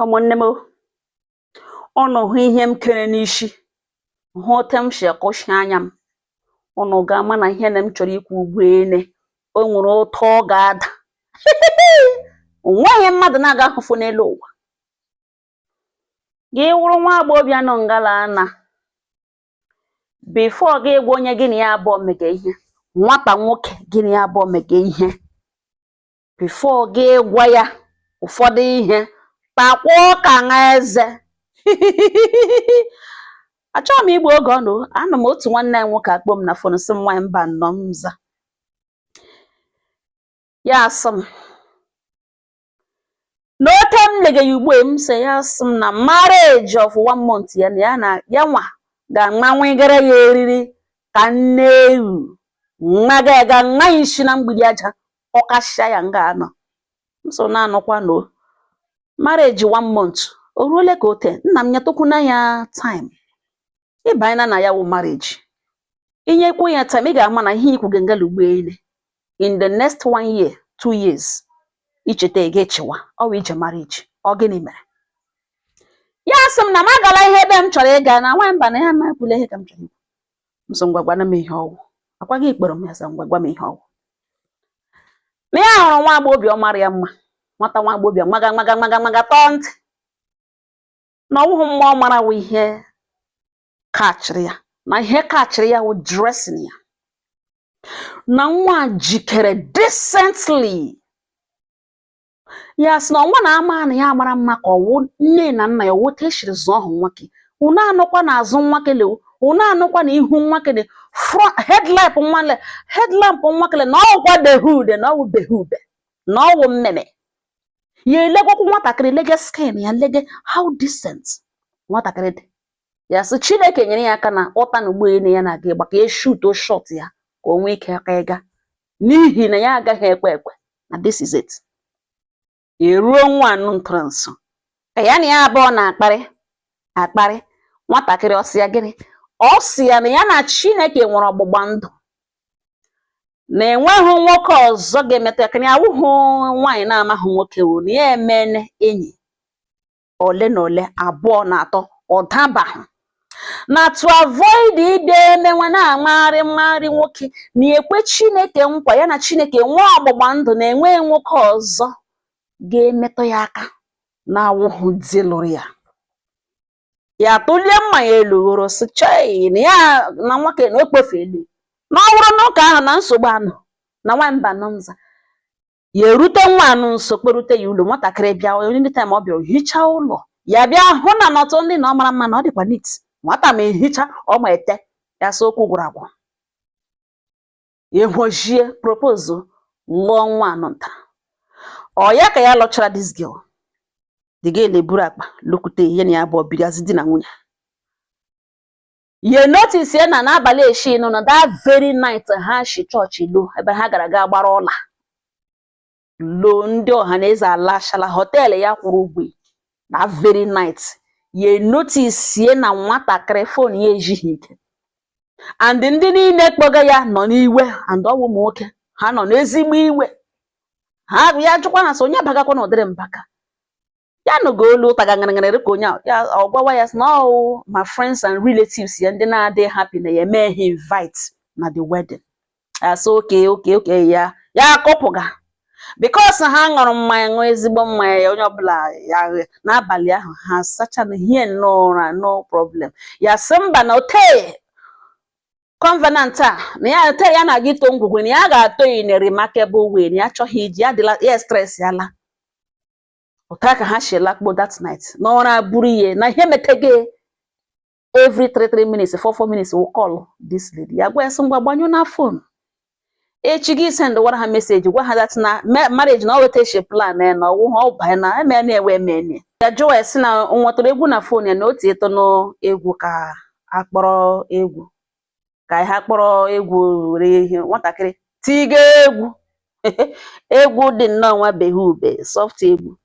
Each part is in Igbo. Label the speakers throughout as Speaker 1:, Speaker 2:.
Speaker 1: Ụmụnne m, ụnụ hụ ihe m kere n'isi, hụ otu m si akụchi anya m, ụnụ ga-ama na ihe na m chọrọ ikwu ugbu ene o nwere ụtọ ọ ga-ada. Onweghị mmadụ na-aga ahụfụ n'elu ụwa. Gị wụrụ nwa agbọghọbịa nọ ngala ana before gị gwa onye gị na ya abụọ mege ihe, nwata nwoke gị na ya abụọ mege ihe, before gị gwa ya ụfọdụ ihe, takwa ọka ṅa eze. Achọghị m igbu oge ọnụ. Anọ m otu nwanne ya nwoke akpọ m na phone, sị m, "Nwaanyị mba nnọọ." M za ya, asị m na ote m lege ya ugbu a. M sị ya, asị m na marriage of one month ya na ya na ya nwa ga-amanwegara ya eriri ka nne ewu nwa ga ga nwa ya isi na mgbidi aja ọkashịa ya nga anọ. M so na-anọkwa no marriage one month o ruole ka ote nna m nyetụkwuna ya time ịbanyena na ya wụ marriage. Inyekwu ya time, ị ga-ama na ihe ikwu gengala ugbu ene in the next one year, 2 years, icheta ego echewa ọ wụ ije marriage. Ọ gịnị mere? Ya sị m na m agala ihe ebe m chọrọ ịga na nwa mba na ya ma ekwula ihe ka m chọrọ ikwu. M sị, "Ngwa, gwana m ihe ọwụ." Akwa gị kpọrọ m ya, sị, "Ngwa, gwa m ihe ọwụ." Na ya hụrụ nwa agbọghọbịa, ọ mara ya mma, nwata nwa agbọghọbịa maga maga maga maga, tọọ ntị na ọwụghị mmụọ mara wụ ihe kachịrị ya, na ihe kachịrị ya wụ dressing ya, na nwa jikere decently. Ya sị na ọnwa na-ama na ya mara mma ka ọwụ nne na nna ya wote eshiri zụọ ọhụ nwoke. Unu anụkwa n'azụ nwa kele, unu anụkwa na ihu nwa kele, front headlamp nwa le headlamp nwa kele, na ọwụkwa behude, na ọwụ behube, na ọwụ mmemme. Ya elegwakwa nwatakịrị, lege skin ya, lege how decent nwatakịrị dị. Ya sị Chineke nyere ya aka na ụta na ụgbọelu ya na-aga ịgba ka e shoot shot ya ka o nwee ike aka ịga, n'ihi na ya agaghị ekwe ekwe na this is it. Eruo nwa anụ ntụrụ nso ka ya na ya abụọ na-akparị akparị. Nwatakịrị ọ sị ya gịnị? Ọ sị ya na ya na Chineke nwere ọgbụgba ndụ, na enweghị nwoke ọzọ ga-emetụ ya ka ya awụghụ nwaanyị na-amaghị nwoke wụ na ya emene enyi ole na ole, abụọ na atọ, ọ dabahụ, na to avoid ịbịa emenwe na-amagharị mmagharị nwoke, na ekwe Chineke nkwa, ya na Chineke nwee ọgbụgba ndụ na enweghị nwoke ọzọ ga-emetụ ya aka na-awụghụ di lụrụ ya. Ya tụlie mma ya elu ghoro, sị chei, na ya na nwoke na o kpofelu na ọ bụrụ na ụka ahụ na nsogbu anọ na nwamba nọ nza. Ya erute nwa anụ nso, kperute ya ụlọ. Nwatakịrị bịa onye time ọ bịara hichaa ụlọ ya, bịa hụ na nọtụ ndị na ọ mara mma, na ọ dịkwa neat. Nwata ma ehicha, ọ ma ete ya. Sị okwu gwụrụ agwụ, ehojie propose lụọ nwa anọ nta. Ọ ya ka ya lụchara this girl, the girl eburu akpa lụkwute ihe na ya abụọ biriazi di na nwunye. Ya notice ya na n'abalị eshi nọ na that very night ha shi chọọchị lo ebe ha gara ga gbara ọla lo, ndị ọha na eze alashala hotel ya kwụrụ ụgwọ. That very night ya notice ye na nwatakịrị phone ya ejighị ike, and ndị niile kpọga ya nọ n'iwe, and ọ bụ ụmụ nwoke, ha nọ n'ezigbo iwe. Ha ya jụkwa ha sị onye bagakwa na ụdịrị mbaka ya nụgo olu ụtaga ṅịrịṅịrị ka onye a ya. Ọ gwawa ya sị na ọ ma friends and relatives ya ndị na-adịghị happy na ya eme ha invite na the wedding. Ya sị okay. Ya akọpụga because ha ṅụrụ mmanya, ṅụọ ezigbo mmanya ya, onye ọbụla ya n'abalị ahụ ha sacha na hie nnọọ ụra, no problem. Ya sị mba, na ote covenant a na ya ote ya na-aga ito ngwugwu, na ya ga-atọ ya in a remarkable way, na ya achọghị iji ya adịla ya stress ya la ụta ka ha si lakpo that night na ụra buru ihe na ihe metege. Every 3 3 minutes, 4 4 minutes will call this lady. Ya gwa ya sị, "Ngwa, gbanyụ na phone. Echi gị send wara ha message, gwa ha that na marriage na ọ weta eshi plan ya na ọwụ ha ọ banye na eme na-ewe eme." Ya jụọ ya sị na o nwetara egwu na phone ya, na otu ịtụ n'egwu ka akpọrọ egwu, ka ha kpọrọ egwu were ihe nwatakịrị tiga egwu. Egwu dị nnọọ nwa behe ube soft egwu,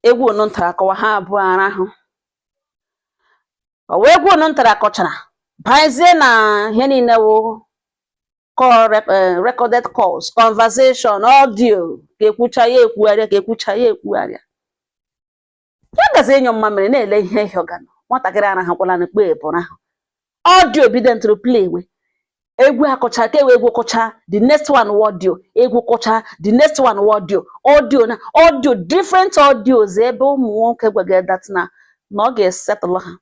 Speaker 1: egwu onu ntara akọwa ha abụọ arahụ. Ọ wee egwu onu ntara kọchara bazie na ihe niile wụ call recorded calls, conversation, audio, ka ekwucha ya ekwugharịa, ka ekwucha ya ekwugharịa. Ya gazi enyo mmamịrị na-ele ihe hịọganụ. Nwatakịrị arahakwala na kpe pụrụ ahụ. Audio bido ntụrụ play we egwu akọcha ka ewe egwu kọcha, the next one audio, egwu kọcha, the next one audio, audio na audio, different audios ebe ụmụ nwoke gwaga that na ọ ga-esetụlụ ha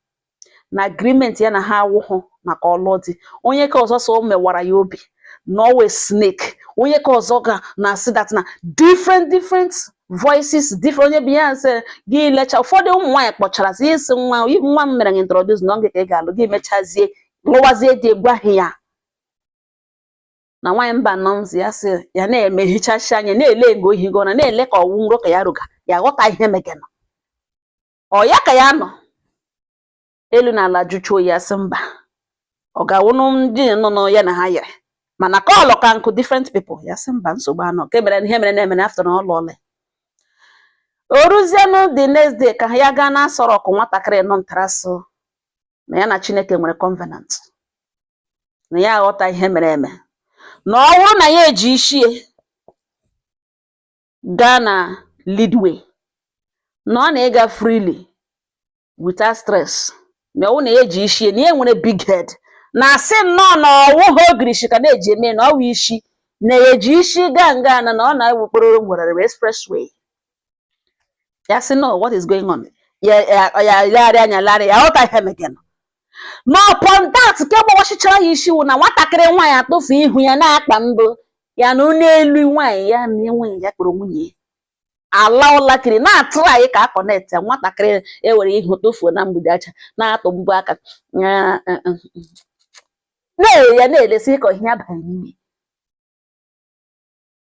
Speaker 1: na agreement ya na ha awụhụ maka ọlụ dị. Onye ka ọzọ so o mewara ya obi na ọ wee snake. Onye ka ọzọ ga na-asị that na different different voices, different onye bi ya nsị gị lecha. Ụfọdụ ụmụ nwaanyị kpọchara sị isi nwa nwa m mere gị introduce na ọ gị ka ị ga-alụ gị, mechazie lụwazie dị, gwaghị ya na nwaanyị mba nọ nzi ya sị ya na-eme hichachi anya na-ele ngo ohigo na na-ele ka ọwụ nro ka ya rụga ya ghọta ihe megenụ ọ ya ka ya nọ elu na ala jụchuo ya, sị mba, ọ ga-awụnụ ndị nọ nọ ya na ha yiri mana kọlụ ka nkụ different people. Ya sị mba, nsogbu anọ nke mere ihe mere na-emere after na ọ lụọla. O ruzienụ the next day ka ya gaa na Aso Rock, nwatakịrị nọ ntara sụ na ya na Chineke nwere covenant, na ya aghọta ihe mere eme, na ọ bụrụ na ya eji ishie gaa na leadway, na ọ na-ịga freely without stress, ma ọ bụrụ na ya eji ishie na ya nwere big head, na asị nnọọ na ọwụghị ogirishi ka na-eji eme na ọwụ isi na eji isi gaa nga na ọ na-ewu kpororo ngwere expressway. Ya sị, "No, what is going on?" Ya legharị anya legharị ya ghọta ihe megenụ na upon that nke gbawachichara ya isi wụ na nwatakịrị nwaanyị atụfu ihu ya na-akpa mbụ ya na n'elu nwaanyị ya na nwunye ya kpọrọ nwunye ala ụlakiri na-atụrụ anyị ka a connect ya. Nwatakịrị ewere ihu tụfuo na mgbidi aja na-atụ mbụ aka na ya na-elesi ka ihe abanye n'ime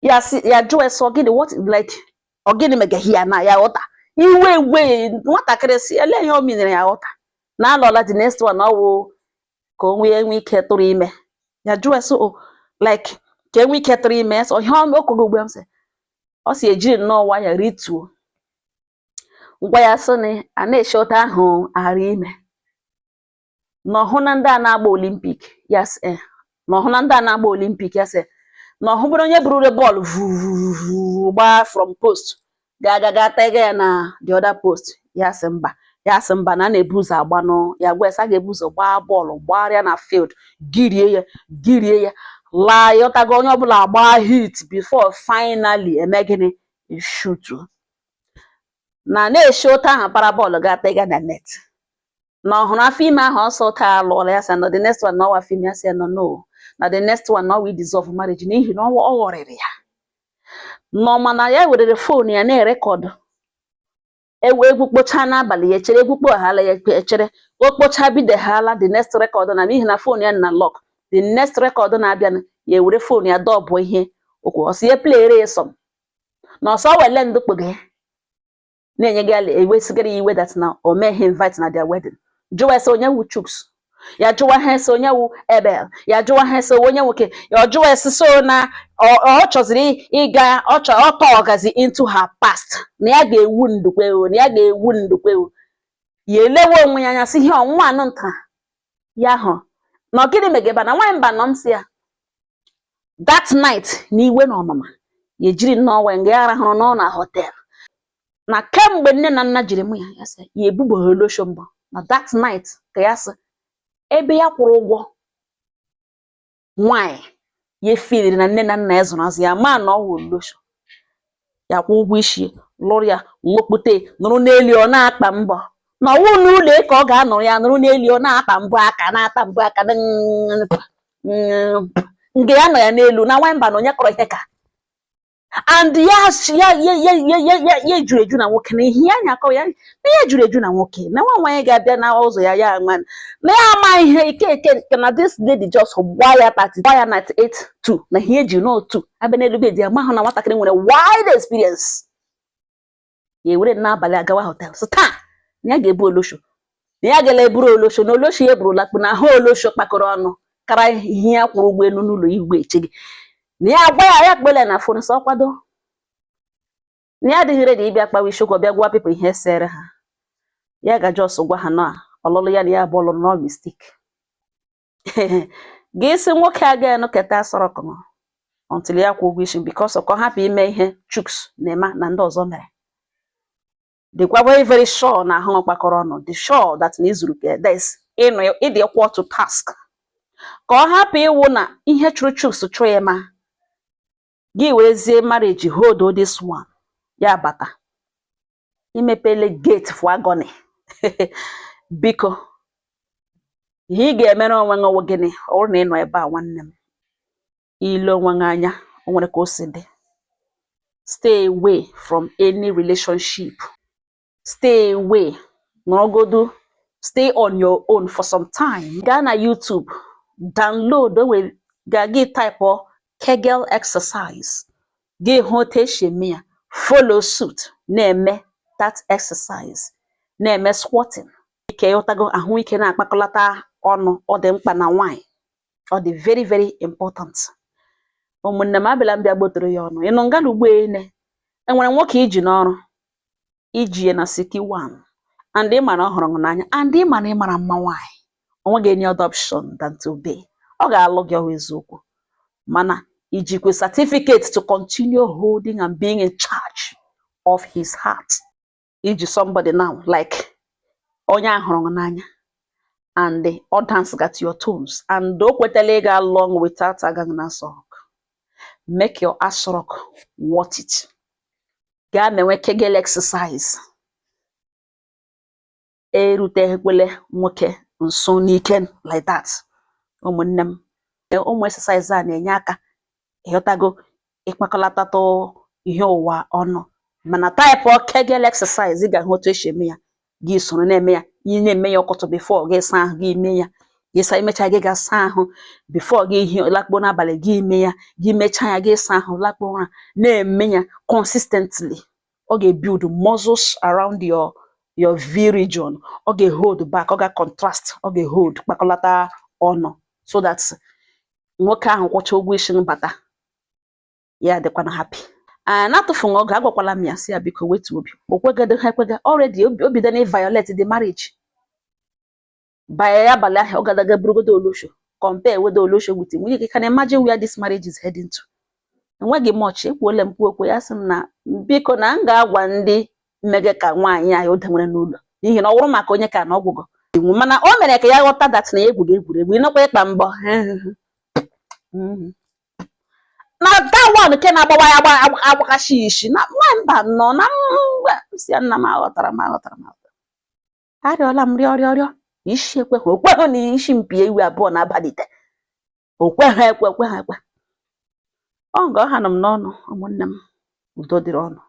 Speaker 1: ya, sị ya jụọ ese ọ gịnị, what like ọ gịnị megahi ya na ya ghọta iwe ewe nwatakịrị si ele ihe o minere ya ghọta na alọla. The next one ọwụ ka o nwee nwee ike tụrụ ime. Ya jụọ ese o like ka enwee ike tụrụ ime sọ ihe okogo ugbu a m sị ọ si ejiri nnọọ nwayọ rituo ngwa ya sị na a na-eshi ụta ahụ aghara ime na ọhụ na ndị a na-agba Olympic. Ya sị eh, na ọhụ na ndị a na-agba Olympic. Ya sị na ọhụ bụrụ onye burure bọọlụ vuvuvu gbaa from post ga-aga ga tega ya na the other post. Ya sị mba, ya sị mba, na a na-ebu ụzọ agbanụ ya gwa ya sị a ga-ebu ụzọ gbaa bọọlụ gbagharịa na field, girie ya girie ya laa yọtago onye ọbụla gbaa hit before finally eme gịnị shutu na na-eshi ụta ahụ para bọọlụ ga tega na net, na ọ hụrụ afọ ime ahụ ọsọ ụta alụọla. Ya sị na the next one na ọwa afọ ime. Ya sị ya no, no, na the next one na ọwa dissolve marriage n'ihi na ọ ghọrịrị ya nọ, mana ya werere phone ya na-erecord ewu egwu kpochaa n'abalị ya echere egwu kpoghala ya echere o kpochaa bideghala the next record na n'ihi na phone ya na lock. The next record na-abịa ya ewere phone ya dọbụ ihe okwu ọsọ ya playere ya sọm na ọsọ wele ndụ kpoge ya na-enye gị ala ewesigara ya iwe that na o meghị invite na their wedding. Jụwa ese onye wu Chuks, ya jụwa ha ese onye wu Ebel, ya jụwa ha ese onye nwoke ya ọ jụwa ese so na ọ chọziri ịga ọ chọ ọ tọgazi into her past, na ya ga-ewu ndukwe o, na ya ga-ewu ndukwe o. Ya elewe onwe ya anya sị ihe ọnwụnwa anụ nta ya hụrụ na ọ gịnị megeba na nwaanyị mba nọ m sị ya that night na iwe na ọnụma ya ejiri nnọọ wee nga ya rahụrụ n'ụlọ na hotel na kemgbe nne na nna jiri mụ ya, ya sị ya ebubeghị olosho mbụ na that night ka ya sị ebe ya kwụrụ ụgwọ nwanyị ya efiliri na nne na nna ya zụrụ azụ ya ma na ọ wụ olosho ya kwụ ụgwọ isi lụrụ ya lụkpute nụrụ n'elu ọ na-akpa mbọ na ọwụ n'ụlọ ka ọ ga-anọrọ ya nụrụ n'elu ọ na-akpa mbọ aka na-ata mbọ aka nga ya nọ ya n'elu na nwamba na onye kọrọ ihe ka and ya ya ya ya ya ya ya ya juru eju na nwoke na ihe ya anya akọ ya na ya juru eju na nwoke na nwa nwaanyị ga-abịa na ụzọ ya ya ama na ya ama ihe ike eke nke na this lady just gbaa ya 30 gbaa ya 98 2 na ihe eji n'otu abịa n'elu bed ya mahụ na nwatakịrị nwere wide experience. Ya ewere n'abalị agawa hotel so taa na ya ga-ebu olosho na ya gala eburu olosho na olosho ya eburula kpụ na ahụ olosho kpakọrọ ọnụ kara ihe ya kwụrụ ụgwọ elu n'ụlọ igwe eche gị na ya gwa ya ya kpele na phone sọ kwado na ya adịghị ready ịbịa kpawa isiokwu bịa gwa people ihe sere ha. Ya ga just gwa ha na ọlụlụ ya na ya bụ ọlụlụ no mistake gị sị nwoke agaghị enuketa asọrọ kọnọ until ya kwụ ụgwọ isi because ka ọ hapụ ime ihe Chuks na-eme na ndị ọzọ mere. Dịkwa very very sure na ahụ kpakọrọ ọnụ. Dị sure that na izuru ka this ịnụ ịdị equal to task, ka ọ hapụ ịwụ na ihe chụrụ chuks chụọ ya, ma gị werezie marriage hold this one ya bata imepele gate for agony. Biko, ihe ị ga-emere onwe gị ọwụ gịnị? Ọ bụrụ na ị nọ ebe a, nwanne m, ile onwe gị anya, o nwere ka o si dị. Stay away from any relationship, stay away, nọrọgodu, stay on your own for some time. Gaa na YouTube, download o nwere ga gị type Kegel exercise, gị hụ otu esi eme ya, follow suit, na-eme that exercise, na-eme squatting ike. Ịghọtago? Ahụike na-akpakọlata ọnụ, ọ dị mkpa na nwanyị, ọ dị very very important. Ụmụnne m, abịala m bịa gbotoro ya ọnụ. Ịnụ nga na ugbo ene enwere nwoke iji n'ọrụ iji ya na city one, and ị ma na ọ hụrụ gị n'anya, and ị ma na ị mara mma nwaanyị, o nweghị any other option than to obey. Ọ ga-alụ gị, ọwụ eziokwu, mana ijikwe certificate to continue holding and being in charge of his heart? Iji somebody now, like onye a hụrụ gị n'anya and ọ dance at your tunes, and o kwetala ịga along without agaghị na Aso Rock. Make your Aso Rock worth it. Gaa mewe Kegel exercise. Eruteghịkwele nwoke nso n'ike like that. Ụmụnne m, ụmụ exercise a na-enye aka, ịghọtago, ịkpakọlatatụ ihe ụwa ọnụ. Mana type Kegel exercise, ị ga-ahụ otu esi eme ya, gị soro na-eme ya. Ị na-eme ya ọkụtụ before gị saa ahụ, gị mee ya, gị saa, imecha gị ga-asa ahụ before gị hie lakpuo n'abalị, gị mee ya, gị mechaa ya, gị saa ahụ, lakpuo ụra. Na-eme ya consistently, ọ ga-build muscles around your V region, ọ ga-hold back, ọ ga-contrast, ọ ga-hold kpakọlata ọnụ, so that nwoke ahụ kwụcha ụgwọ isi bata ya dịkwa na happy. A na-atụfughị oge, agwakwala m ya, si ya biko wetu obi. O kwegodo ha ekwega already, obi obido na violate the marriage by abalị ahụ. Ọ gadaga burugodo olosho, compare wedo olosho with nwunye gị. Can imagine where this marriage is heading to. Enweghị much ekwuole m, kwuo okwu ya, sị m na biko na m ga-agwa ndị mmege ka nwaanyị ahụ o denwere n'ụlọ, n'ihi na ọ wụrụ maka onye ka na ọgwụgwọ iwu, mana o mere ka ya ghọta that na ya egwu egwuregwu ịnọkwa ịkpa mbọ na that one nke na-agbawa ya agbakashi isi na nwamba nọ na mgbe si ya nna m, aghọtara m, aghọtara m, aghọtara m. Arịọla m, rịọ rịọ rịọ, isi ekweghị, okweghị na isi mpi ewu abụọ na-abalite, okweghị ekwe, okweghị ekwe. Ọ nga ọ ha nọ m n'ọnụ. Ụmụnne m, udo dịrị ọnụ.